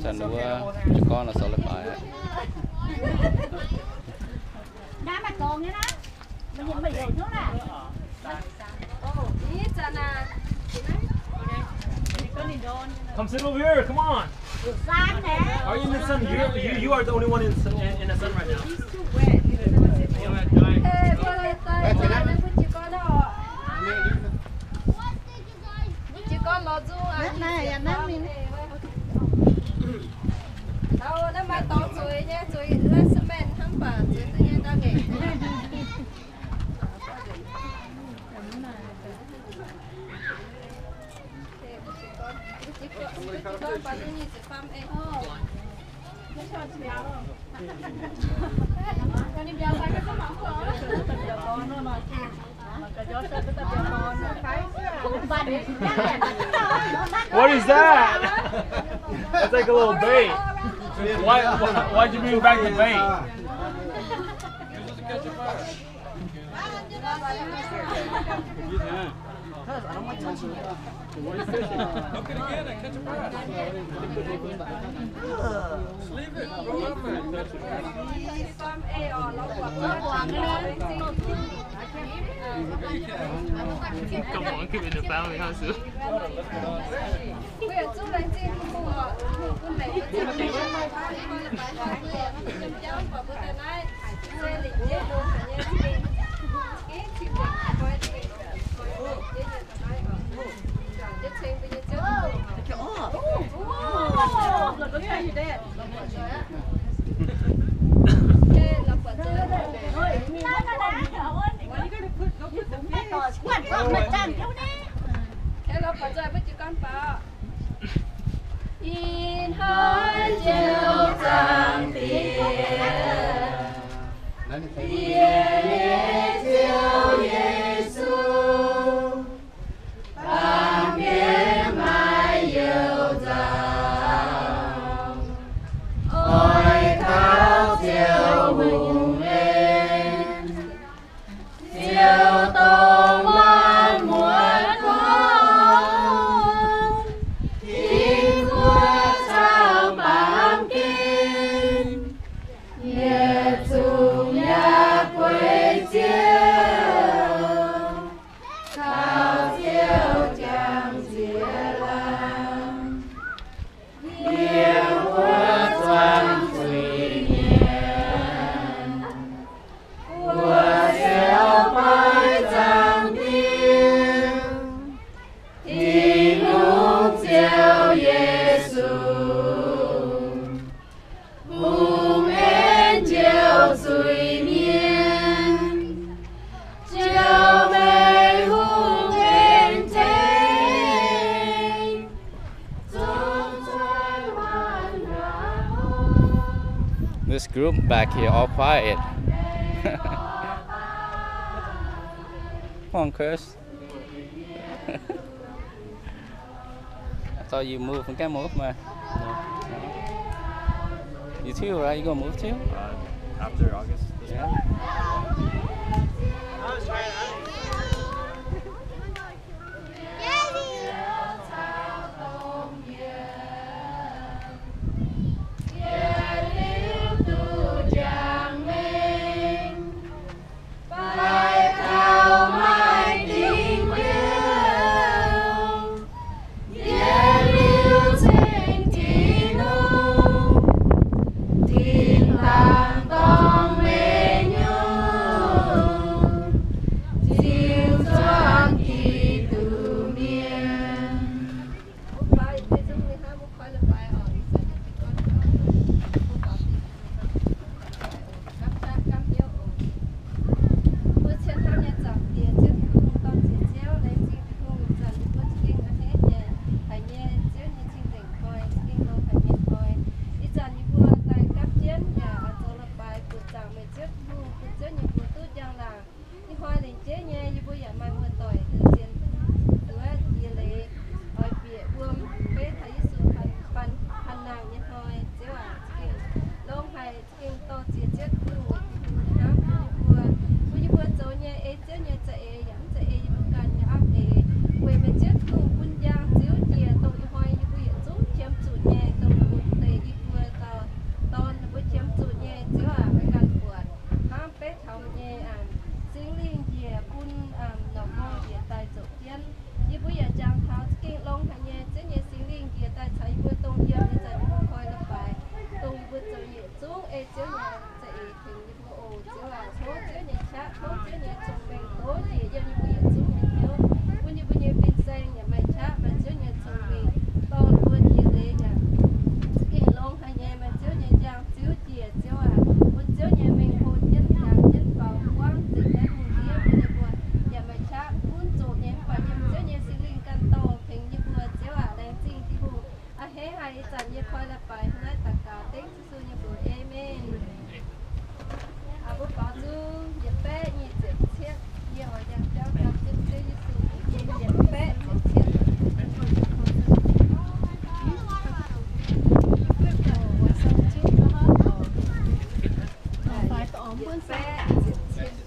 Zanc wuov jiez gorn la'sorc leiz-baaix aqv. Come sit over here, come on. Are you in the sun? You, you, you are the only one in, in, in the sun right now. He's too wet. Hey, bun la'guaih daaih bun jiez gorn oc. Bun jiez gorn lorz nzung aqv. Taux naaiv maaih dorngx zueiz nyei, zueiz naaiv cement hnangv baac zueiz duqv nyei ndau ngaengc. What is that? That's like a little bait. Why, why, why'd you bring back the bait? Hook it again and catch a bass. Just leave it. Roll over and catch a bass. Come on, give it a bounty house. Ih hnoi Ziouv Zaangc Diex, yie nyei Ziouv Yesu, baamh gen maaih you nzauh, oix kaux Ziouv hungh en. Ziouv dongh maanc muotc gorngv, Tin buoz caux baamh gen, yietc zungv yaac gueic Ziouv, kaux Ziouv jangx ziex laangz. Yie mbuo zuangx zuiz-mienh, mbuo Ziouv fai Zaangc Diex, Tin-Hungh Ziouv Yesu, hungh en njoux zuiz-mienh, njoux meih hungh en tengx. This group back here all quiet. Come on, Chris. I thought you move. You can move, man. You too, right? You gonna move too? Uh, after August. Yeah. Haiz ih zanc yie koi la'baix hnangv naaiv daux gaux dengv Yesu nyei mbuox, Aamen. Mbuo baaux nzung yietc baeqv nyic ziepc cietv, yie oix njang jauv gapv jienv Ziouv Yesu nyei yietc baeqv ziepc cietv. Yietc baeqv ziepc cietv.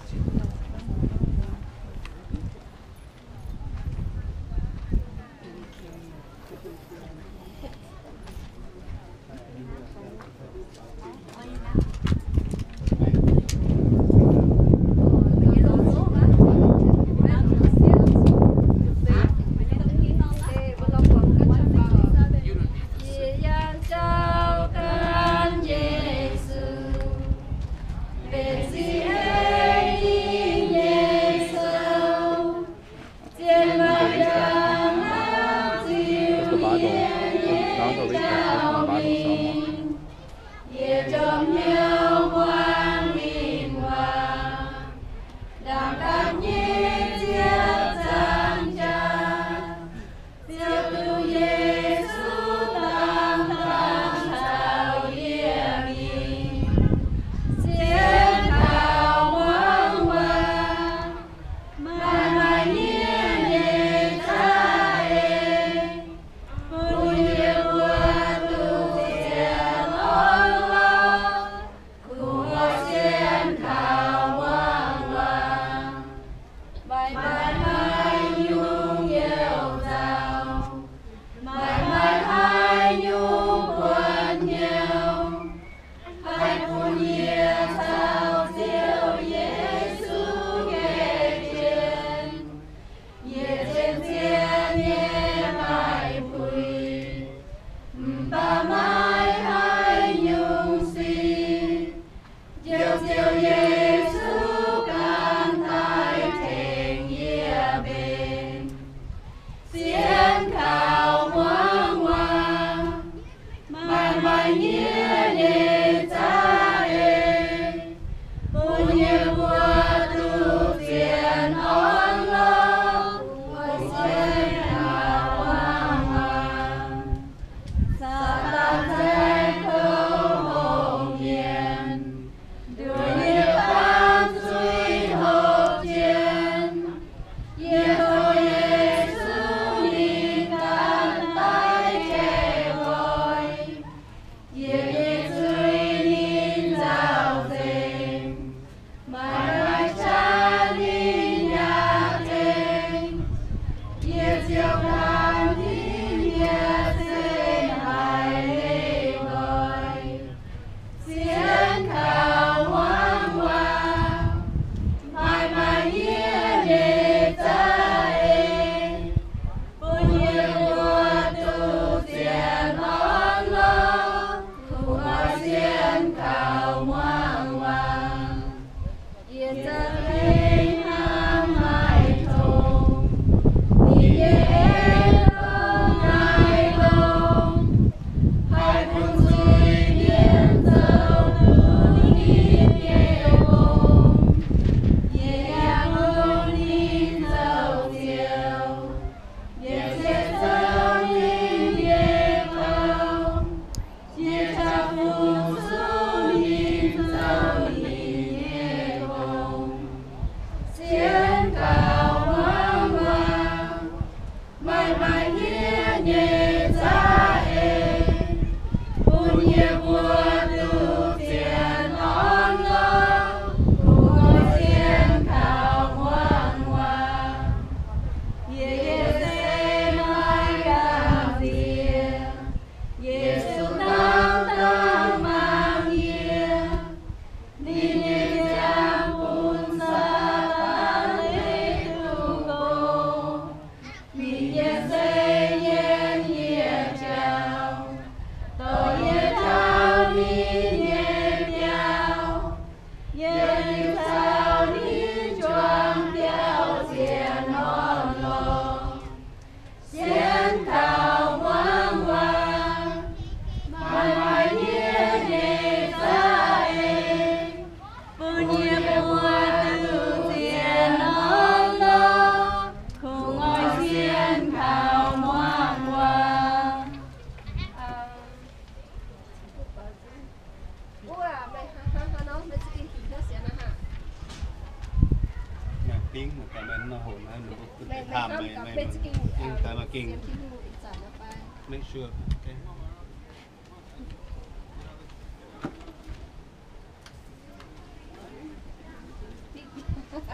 Make sure.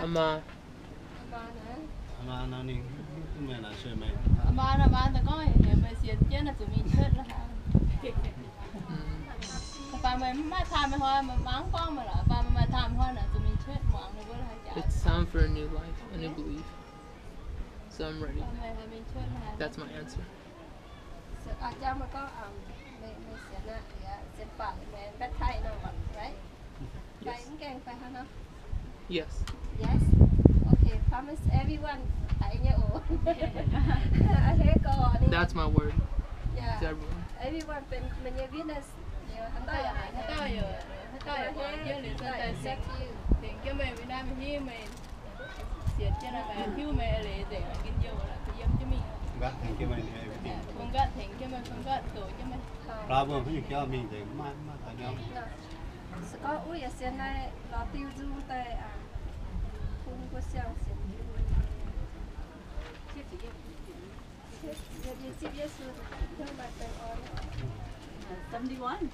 Ama. Ama nor ninh, meih laaic sueih meih. Ama nor, ama nor gorngv heuc meih sienx jienv naaic zuqc mingh church lorqc. Baac meih mv maaih time meih hnoi, meih mangc gorngv meih lorqc, baac meih maaih time hnoi naaic zuqc mingh church muangx ninh mbuo lorqc. It's time for a new life, a new belief. So I'm ready. That's my answer. Jauv meih gorngv, meih sienx aqv, sienx baac meih baptize nor, right? Fai mv gaengh fai hnangv nor? Yes. Yes. Okay, promise everyone haiz nyei oc. A'hneiv gorx ninh. That's my word. Yeah. Everyone benx meih nyei witness. Haaix dauh yaac, haaix dauh yaac, haaix dauh yaac muangx jienv liuz, thank you. Tengx jienv meih, Việt Nam meih hiuv meih sienx jienv meih, hiuv meih leiz nzengc, gin youh la'kuh yiem jienv mingh. Kungx nqaatv tengx jienv meih, kungx nqaatv zoux jienv meih. Se gorngv wuov yietc sienx naaiv lorz diuh nzung daaih, bun mbuo siang-sienx. Seventy-one?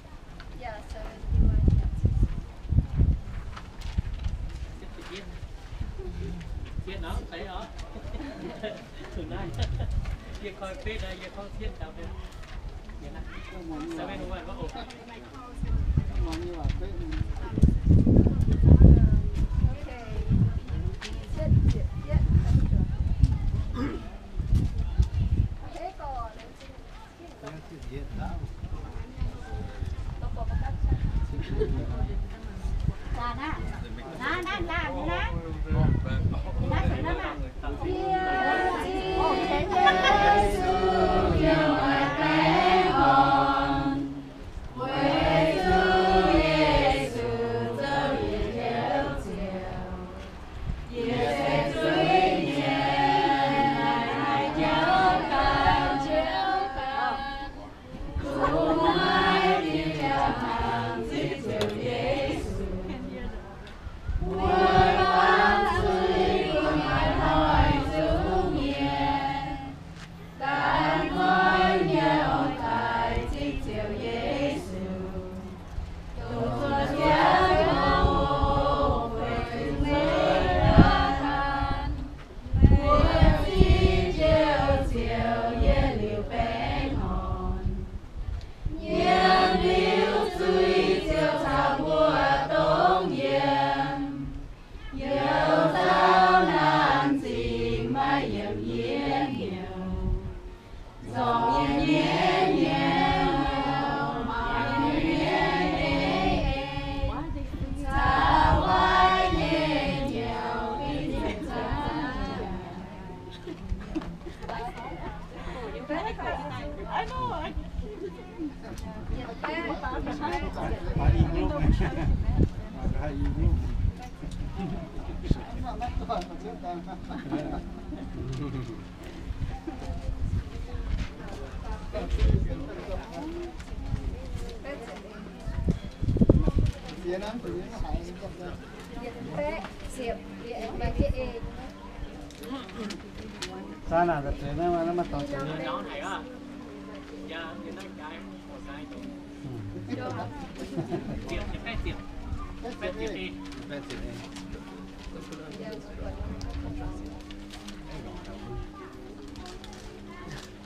Yeah, seventy-one.